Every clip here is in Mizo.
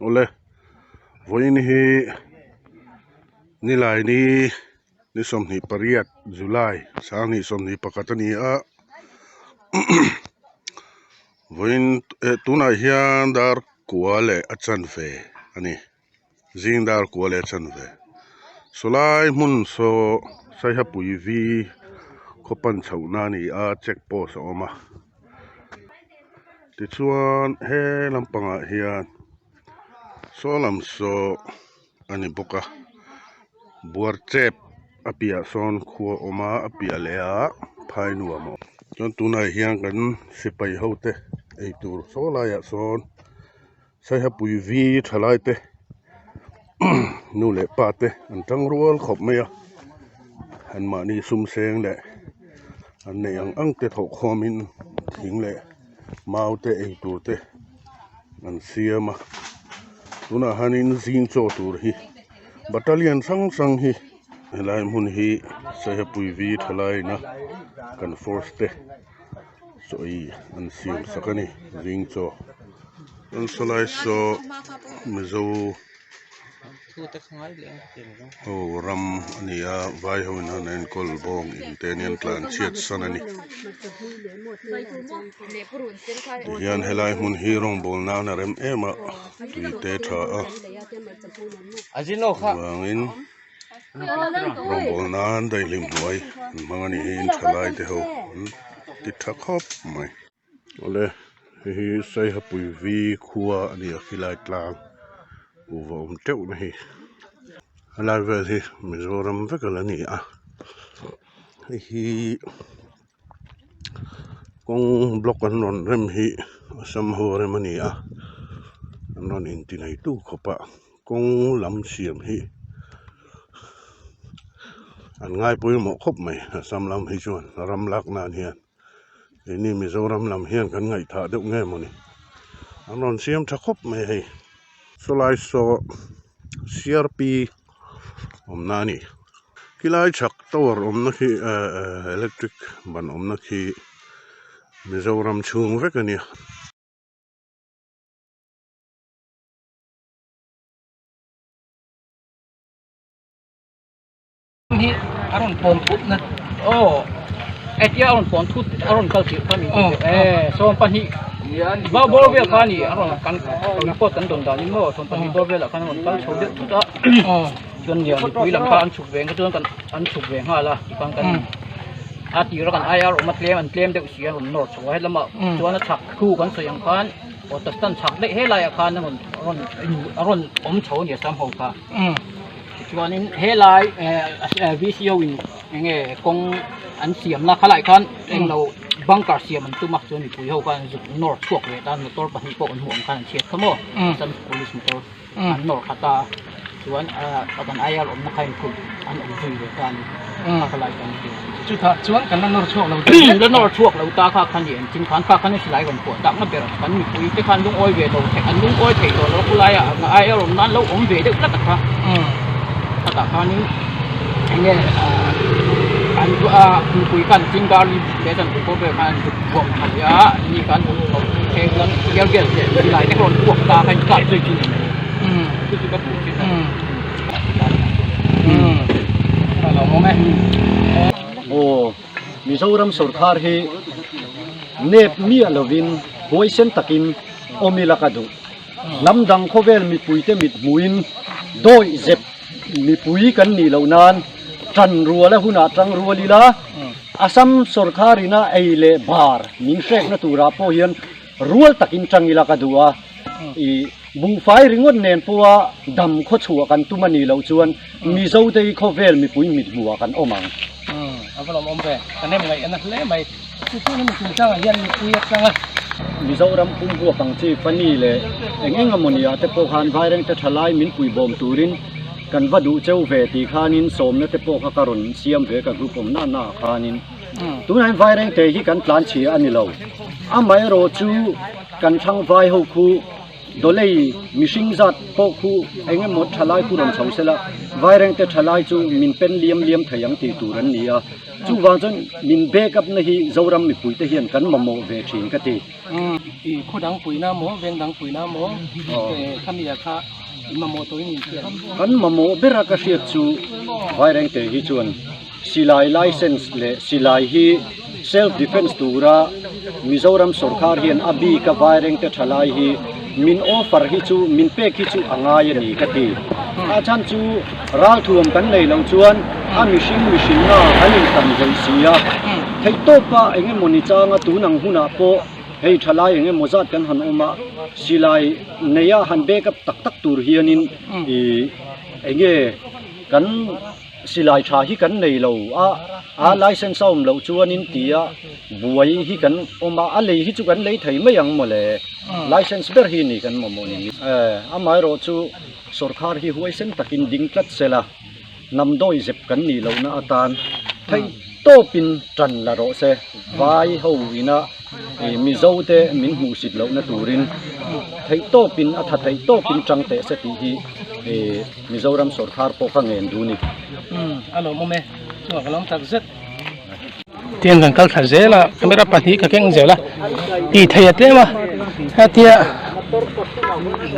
Awle vawiin hi nilai ni ni 28 July 2021 a ni a vawiin eh tunah hian dar kua leh a chanve a ni. Zing dar kua leh chanve sawlai hmun saw Saihapui V khaw pan chhoh na a ni a check post a awm a tichuan he lampangah hian saw lam saw a ni bawk a buarchep a piah sawn khua a awm a a piah leh ah phai nuam a awm chuan tunah hian kan sipai ho te eitur saw laiah sawn. Saihapui vi thalai te nu leh pa te an tang rual khawp mai a an mahni sum seng leh an neih ang ang te thawh khawm in thing leh mau te ei tur te an siam a tunah hianin zing chaw tur hi battalion hrang hrang hi helai hmun hi Saihapui vi thalai ina kan force te. Chaw ei an siam sak a ni zing chaw chuan sawlai saw mizo ho ram a ni a vai ho in an enkawl bawng in te nen tlan chhiat san a ni tihian helai hmun hi rawngbawl nan a rem em a tui te tha a chuvangin. Rawngbawl nan daihlim hnuai an hmang a nih hi in tha lai te ho an ti tha khawp mai. Awle hei hi Saihapui V khua a ni a khilai tlang kuhva awm teuh na hi helai vel hi Mizoram vek a la ni a hei hi kawng block an rawn rem hi Assam ho rem a ni a an rawn inti neitu khawp a. Kawng lam siam hi an ngai pawimawh khawp mai Assam lam hi chuan ram lak nan hian keini Mizoram lam hian kan ngaihthah deuh nge mawni an rawn siam tha khawp mai hei sawlai saw CRP awmna a ni khilai chhak tower awmna khi ehh electric ban awmna khi Mizoram chhung vek a nia. Hi a rawn pawn thut na aw hetia a rawn pawn thut a rawn kal tirh kha ni e 12 bau bawr vel kha ni a rawn kan report kan dawn danin maw 12 bawr velah khan a rawn kal chho deuh thut a chuan nia mipui lam kha an chhuk ve ang chuan kan an chhuk ve nghal a tikhan kan a tira kan IR awm a tlem an tlem deuh si a rawn nawr chho a hetlama chuan a chhak khu kan sawi ang khan auto stand chhak daih helaiah khan a rawn a rawn a rawn awm chho a ni a sam ho kha tichuanin helai eh VC ho in eng nge kawng an siamna khalai khan englo bunker siam an tum a chuan mipui ho khan zuk nawr chhuak leh ta motor pahnih pawh an hmuh ang khan an chhiat kha maw assam police motor an nawr khat a chuan ah kan IR awmna kha in phut an awm zui ve ta a ni kha khalai khan chutah chuan kan la nawr chhuak lo la nawr chhuak lo ta kha khan ni an chin khan kha khan silai rawn puah tak na ber kan mipui te khan lungawi ve lo theih an lungawi theih tawh lo khulai ah a IR awm nan lo awm ve deuh tlat a kha khatah khanin enge an mipui khan chingar te chan pawh vel khan an zuk vuak tha leh a ni khan air gas leh silai te kha rawn puak ta kha in kap zui chu ni mai chu chu ka hmuh thin a Aw Mizoram sorkar hi nep miah lovin huaisen takin awm ila ka duh. Hnam dang khawvel mipuite mit hmuhin dawih zep mipui kan nih loh nan tan rual a hunah tang rual ila Assam sorkarina ei leh bar min hrekna turah pawh hian rual takin tang ila ka duh a. Ih buhfai ringawt nen pawha dam khaw chhuah kan tum a nih loh chuan Mizo te hi khawvel mipui mit hmuhah kan awm ang. Umm a va lawmawm ve, ka nem ngaih a na hle mai. Chu chu hemi chungchangah hian mipui atanga. Mizoram pum huap ang chi Fani leh eng eng emaw nia te pawh khan Vairengte thalai min puibawm turin kan va duh cheu ve tih khanin sawmna te pawh kha ka rawn siam ve ka group awm na na ah khanin tunah hian Vairengte hi kan tlan chhia a ni lo. Amaherawhchu kan thlang vai ho khu. Dawlei mihring zat pawh khu eng emaw thalai khu rawn chho sela Vairengte thalai chu min pen liam liam thei ang tih tur an ni a. Chuvang chuan min back up na hi Zoram mipuite hian kan mamawh ve thin ka ti. I khaw dang puina maw, veng dang puina maw, khami ah kha i mamawh tawhin in hria. Kan mamawh bera ka hriat chu Vairengte hi chuan Silai license leh silai hi self defence tura Mizoram sorkar hian a bik a vairengte thalai hi min offer hi chu min pek hi chu a ngai a ni ka ti. A chhan chu ralthuam kan nei loh chuan a mihring mihrinna kan intan hlei si a, theihtawpa eng emaw ni changa tun ang hunah pawh hei thalai eng emaw zat kan han awm a, silai neia han back up tak tak tur hianin ih eng nge kan. Silai tha hi kan nei lo a, a license a awm loh chuanin tia buai hi kan awm a, a lei hi chu kan lei thei mai ang mawle, license ber hi ni kan mamawh ni. Amaherawh chu sorkar hi huaisen takin ding tlat sela, hnam dawi zep kan nih lohna atan theih tawpin tan la rawh se, vai ho ina Mizo te min hmuhsit lohna turin theih tawpin a tha theih tawpin tang teh se tih hi Mizoram sorkar pawh ka ngen duh ni. Umm a lawmawm e, chungah ka lawm tak zet. Tiang kan kal thla zel a, camera pahnih ka keng zel a, tih theih a tlem a, hetia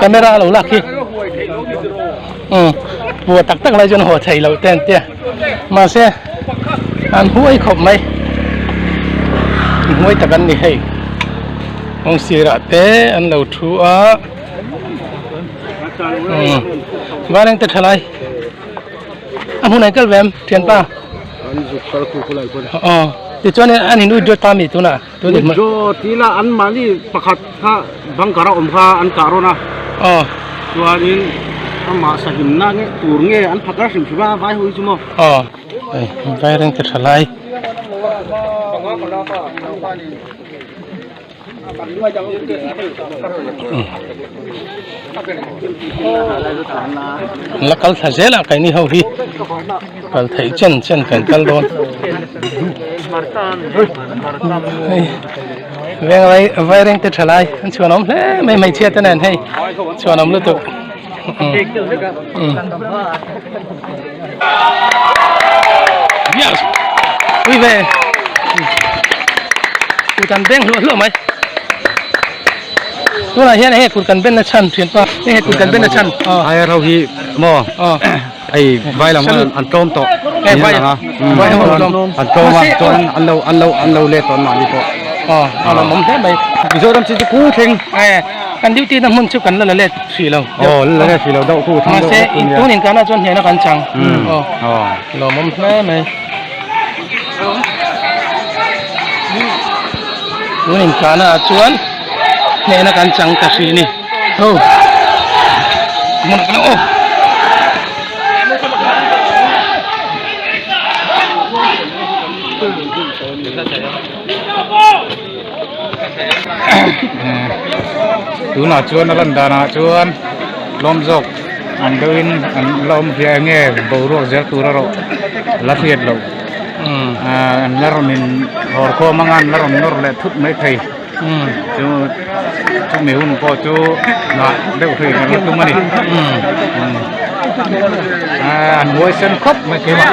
camera a lo lak hi umm pua tak tak lai chuan haw theih loh te an tia mahse an huai khawp mai hnuai tak an ni hei kawng sirah te an lo thu a. Vareng te thalai a hmun an kal ve em thianpa an zuk kal khu khu lai khuan aw tichuan an in withdraw ta mi tunah tun withdraw tila an mahni pakhat kha bunker a awm kha an kah rawn a aw chuanin amah sahimna nge tur nge an phakar hrim hrim a vai ho hi chu maw aw hei vaireng te thalai La kal thla zel a keini ho hi kal theih chen chen kan kal dawn hei venglai vaireng te thalai an chhuan awm hle mai hmeichhia te nen hei chhuan awm lutuk yes ui ve kut an beng hluah hluah mai tunah hian enge kut kan ben na chhan thian pa enge kut kan ben na chhan ai ro hi mo ai vai lam an tlawm tawh eh vai vai ho an tlawm an tlawm a chuan an lo an lo an lo let tawh an mahni pawh a lo awm hle mai Mizoram chu chu thleng eh kan duty na hmun chu kan la la let hrih lo aw la let hrih lo deuh khu thleng deuh mahse tun in kana chuan hnehna kan chang aw lawmawm hle mai tun in kana chuan hnehna kan chang ta hrih ni ho hmun kan aw Tunah chuan a lan danah chuan tlawm zawk ang deuhin an la awm hria enge boruak zel tur erawh la hriat loh an la rawn in hawr khawm anga an la rawn nawr leh thut mai thei chu chumi hun pawh chu nghah deuh hrih kan la tum a ni an huaisen khawp mai keimah.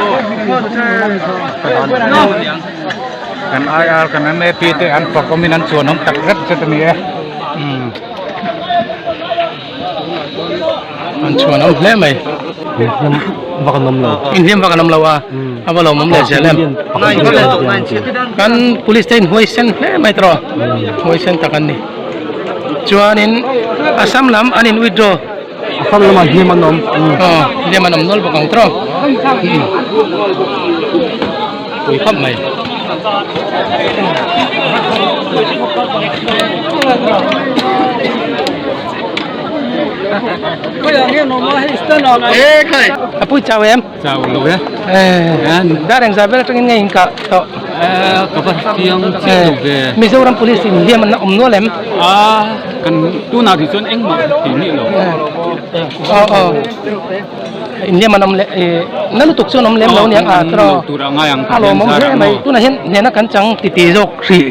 Kan IR kan MAP te an fak awmin an chuan awm tak zet zet a ni e. An chuan awm hle mai. Inhliam vak an awm lo. Inhliam vak an awm lo a. A va lawmawm leh zel em. Kan police te in huaisen hle mai tawh. Huaisen tak an ni. Chuanin Assam lam an in withdraw. Assam lamah hliam an awm. Aw hliam an awm nual bawk ang tawh. Pui khawp mai. A pui chau em? Chau lo e. Dar engzah vel atangin nge in kah tawh? Ka va chiang chiah lo ve. Mizoram Police in hliam an awm nual em? A kan tunah rih chuan engmah thei miah lo. Aw aw. In hliam an awm leh na lutuk chuan awm lem lo aniang a tiraw. A lawmawm hle mai. Tunah hian hnena kan chang titi zawk hrih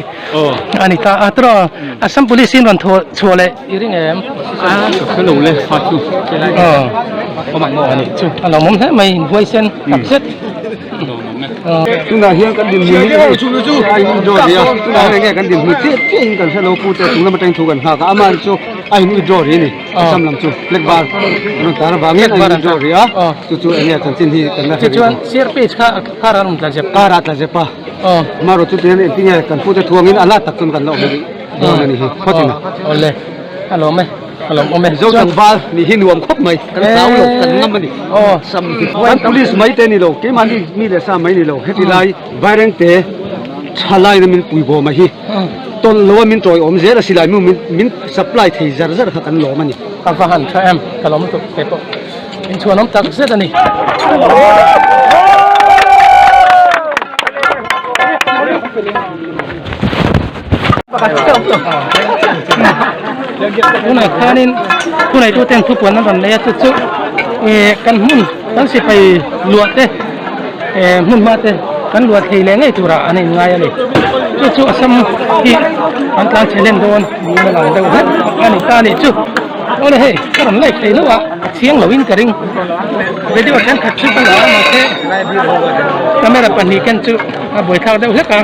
a ni ta a tiraw. Assam Police in rawn thawh chhuah leh i ring em? A ka hre lo le kha chu. Aw a nih chu a lawmawm hle mai inhuaisen tak zet. Tunah hian kan dinhmun hi a in withdraw rih a, tunah hian enge kan dinhmun chiah chiah in kan hre lo pu te chung lam atangin thu kan nghak a, amah chu a in withdraw rih a ni, Assam lam chu flag bar an rawn tar avangin a in withdraw rih a, chu chu enge chanchin hi kan la hre rih lo. Tichuan sir page kha kar a rawn tla zep. Kar a tla zep a, amaherawhchu chu tihian engtinge kan pu te thu angin a la tak chuan kan la awm rih dawn a ni hi phawt ina. Awle a lawm e. A lawm awm e. Mizo tlangval nih hi nuam khawp mai, kan hlau lo, kan ngam a ni. Kan police mai te ni lo, keimahni mi leh sa mai ni lo, heti lai Vairengte tha laina min pui bawm a hi tawlh lo a min tawiawm zel a silai mu min supply thei zar zar kha kan lawm a ni. Ka va han tha em, ka lawm lutuk te pawh inchhuanawm tak zet a ni. Tunah khanin thuneituten thupuan an rawn nei a chu chu ih kan hmun kan sipai luah te eh hmun hma te kan luah thei leh ngei turah an inngai a ni chu chu Assam hi an tlan chhe hlen dawn niin a lang deuh hlek a ni ta a nih chu awle hei ka rawn like thei hlauh a a chiang loin ka ring video thenkhat chu ka la a mahse camera pahnih ken chu a buaithlak deuh hlek a.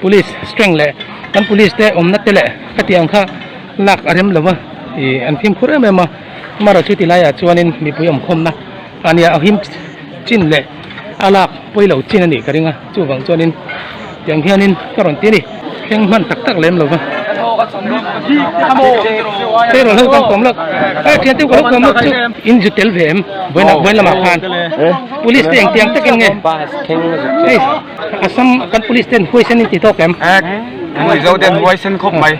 Police strength leh kan police te awmna te leh khatiang kha lak a rem lo va ih an fimkhur em em a amaherawh chu ti laiah chuanin mipui awm khawmna a nia a him chin leh a lak pawi lo chin a nih ka ring a chuvang chuanin tiang hianin ka rawn ti a ni thleng hman tak tak lem lo va tleirawl ho kan kawm lawk a thian te ka lo kawm lawk chu in zu tel ve em vawiin vawiin lamah khan police te engtiang takin nge hei Assam kan police ten huaisen in ti tawk em? Mizo ten huaisen khawp mai.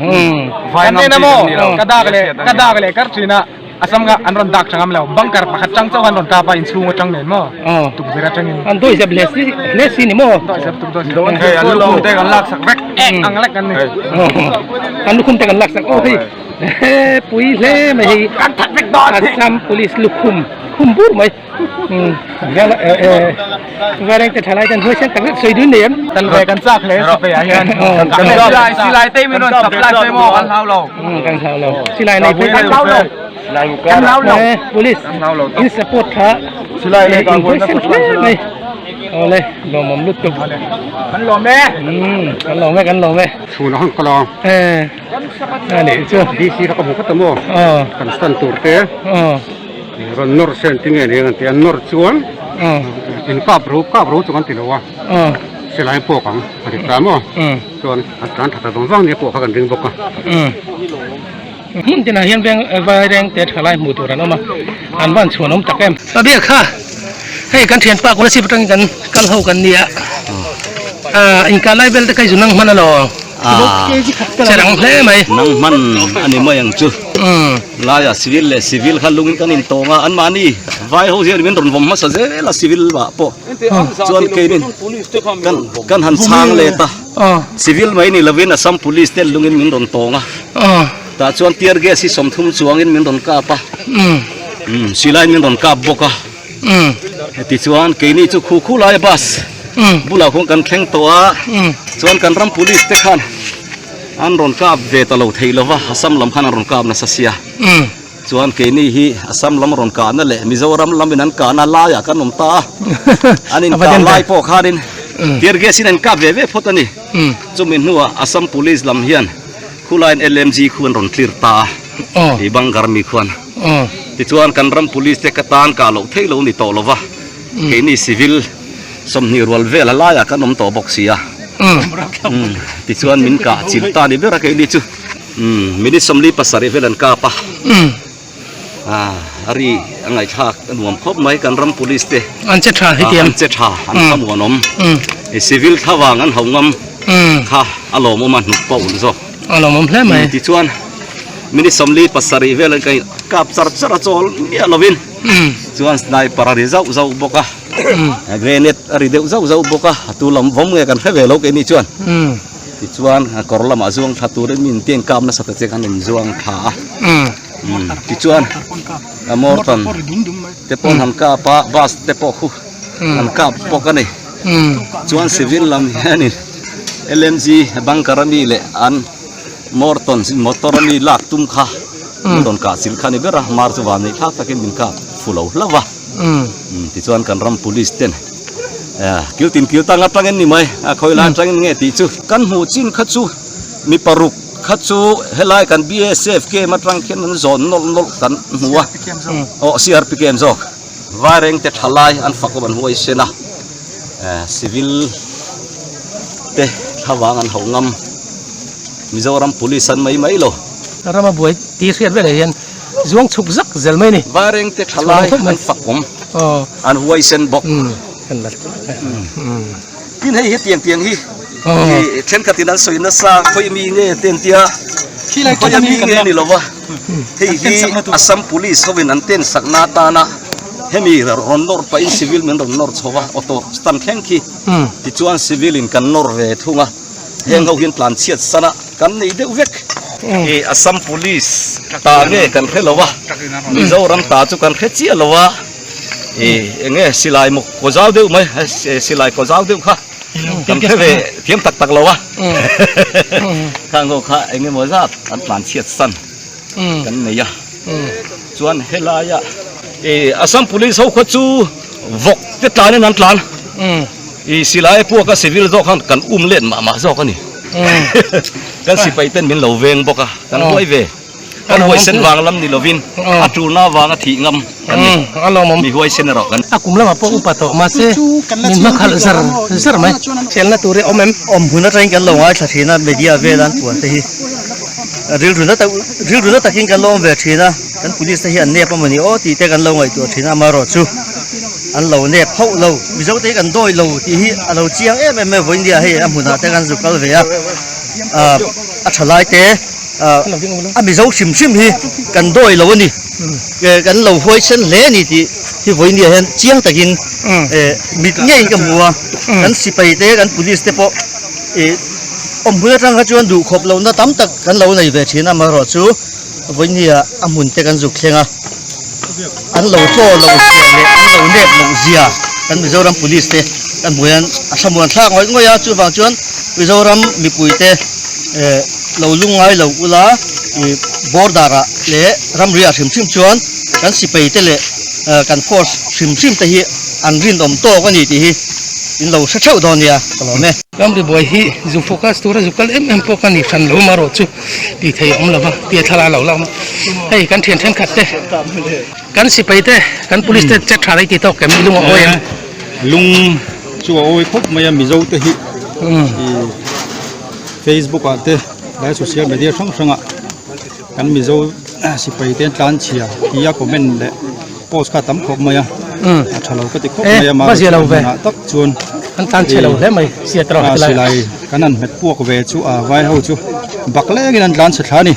Vai ngam chi kan ni lo. Ka dak leh ka dak leh kar thin a Assam kha an rawn dak tha ngam lo. Bunker pakhat tang chauh an rawn kap a inchhung atang nen maw tukverh atangin. An dawi zep hle si hle si ni maw? Dawi zep tuk dawi zep. Hei an lukhum te kan lak sak vek. Ek ang lek kan ni. An lukhum te kan lak sak aw hei pui hle mai hei. Kan that vek dawn. Assam police lukhum khum bur mai. Vaireng te thalai ten huaisen tak zet sawi dun nei em? Kan ve kan chak hle sipai ah hian. Silai silai te min rawn supply se maw kan hlau lo. Kan hlau lo. Silai nei phei kan hlau lo. Kan hlau lo. Police in support tha. Silai nei in huaisen hle mai. Awle lawmawm lutuk. Kan lawm e. Kan lawm e kan lawm e. Chhun a han kal a. A nih chu. DC kha ka hmu khat a maw? Kan stand tur te. Rawn nawr se an ti nge ni an ti a, nawr chuan in kap ro kap ro chu kan ti lo a, silai pawk ang a ti ta maw, chuan a tlan tha ta vang vang nia pawh kha kan ring bawk a. Hmun tinah hian veng vaireng te tha lai hmuh tur an awm a, an van chhuan awm tak em. Pabia kha hei kan thianpa Kolasib atangin kan kal ho kan nia, inkah lai vel te kha i zu nang hman alaw? Che rang hle mai. Nang hman a ni mai ang chu. Laiah civil leh civil kha lungin kan intawng a, anmahni vai ho hian min rawn vawm hmasa zel a civil ah pawh chuan keinin kan kan han chhang let a, civil mai ni lovin Assam police te lungin min rawn tawng a, tah chuan tear gas hi 30 chuangin min rawn kap a, silaiin min rawn kap bawk a, heti chuan keini chu khu khu laia bus bulah khuan kan thleng tawh a, chuan kan ram police te khan. An rawn kap ve ta lo thei lova, Assam lam khan an rawn kap nasa sia. Chuan keini hi Assam lam rawn kahna leh Mizoram lamin an kahna laiah kan awm ta a. An inkah lai pawh khanin tear gas in an kap ve ve phawt a ni. Chumi hnuah Assam Police lam hian khulaiin LMG khu an rawn clear ta a, i Bangar mi khuan. Tichuan kan ram Police te ka tan kah loh theih lo ni tawh lova, keini civil 20 rual vel a laiah kan awm tawh bawk si a. Tichuan min kah chilh ta ni ber a keini chu. Umm minute 47 vel an kap a. A ri a ngaihthlak a nuam khawp mai kan ram police te. An che tha hetiang. An che tha an thlamuan awm. Civil thlavang an ho ngam kha a lawmawm a hnuk pawh ulh zawk. A lawmawm hle mai. Tichuan minute 47 vel an kap char char a chawl miah lovin chuan sniper a ri zauh zauh bawk a. Grenade a ri deuh zauh zauh bawk a a tu lam vawm nge kan hre ve lo keini chuan. Tichuan kawr lamah zuang tha turin mi inti an kap nasa ta che khan an zuang tha a. Tichuan Morton te pawh an han kap a bus te pawh khu an kap bawk a ni. Chuan civil lam hianin LMG bunker ami leh an Morton motor ami lak tum kha an rawn kah chilh kha a ni ber a, mar chu van neih thlak takin min kap fu lo hlauh va. Tichuan kan ram police ten kil tin kil tang atangin ni mai a khawi lai atangin nge tih chu kan hmuh chin kha chu mi paruk kha chu helai kan BSF camp atang khian an zawn nawlh nawlh kan hmu a aw CRP camp zawk Vairengte thalai an fak awm an huaisen a civil te thlavang an hauh ngam Mizoram police an mai mai lo. Rama buai tih hriat velah hian Zuang chhuk zak zel mai a ni. Vairengte tha lai an fak awm, an huaisen bawk. Tin hei hi tiang tiang hi thenkhatin an sawi nasa khawi mi nge te an tia, khawi mi nge ni lova hei hi Assam Police hovin an ten sakna atana hemi rawn nawr pahin civil min rawn nawr chho va auto stand thleng khi tichuan civil in kan nawr ve thung a. Heng ho hian tlan chhiat sana kan nei deuh vek. I Assam Police ta nge kan hre lo a, Mizoram ta chu kan hre chiah lo a, i eng nge silai maw kaw zau deuh mai, silai kaw zau deuh kha kan hre ve thiam tak tak lo a, khang ho kha eng emaw zat an tlan chhiat san kan nei a, chuan helaia i Assam Police ho kha chu vawk te tlanin an tlan. I silai puaka civil zawk khan kan um let mah mah zawk a ni. Kan sipai ten min lo veng bawk a, kan huai ve. Kan huai sen vang lam ni lovin a tulna vanga thih ngam kan ni. Mi huai sen erawh kan. A kum lamah pawh upa tawh mahse min hma khalh zar zar mai. Chelna tur hi awm em? Awm hun atangin kan lo ngaithla thin a, media vel an puan te hi rilru na tak rilru na takin kan lo awm ve thin a, kan police te hi an nep amawni aw tih te kan lo ngaihtuah thin a, amaherawhchu An lo nep hauh lo. Mizote hi kan dawi lo tih hi a lo chiang em em mai vawiin nia hei a hmunah te kan zuk kal ve a, a tha lai te a Mizo hrim hrim hi kan dawi lo a ni, kan lo huaisen hle a ni tih hi vawiin nia hian chiang takin mit ngeiin ka hmu a, kan sipai te kan police te pawh awm hmun atang kha chuan duhkhawp lohna tam tak kan lo nei ve thin a, amaherawhchu vawiin nia a hmun te kan zuk thleng a. An lo tlaw lo zia leh an lo nep loh zia kan Mizoram Police te kan hmuh hian a thlamuan thlak ngawih ngawih a, chuvang chuan Mizoram mipui te eh lo lungngai lo ula ih border ah leh ramri ah hrim hrim chuan kan sipai te leh eh kan force hrim hrim te hi an rinawm tawk a ni tih hi in lo hre theuh dawn nia ka lawm e. Ramri buai hi zu focus tura zu kal em em pawh ka ni hran lo marawh chu. Tih theih a awm lo va, tia thlalak a lo lak mai. Hei kan thian thenkhat te, kan sipai te, kan police te check tha rei ti tawk kem lung a awi em? Lung chu a awi khawp mai a, Mizo te hi Facebook ah te lai social media hrang hrang ah kan Mizo sipai te an tlan chhia tia comment leh post kha a tam khawp mai a, a tha lo ka ti khawp mai a, mahni tak chuan an tlan chhe lo hle mai siat erawh heti lai silai kan han hmet puak ve chu a vai ho chu bak lengin an tlan chhe thla a ni.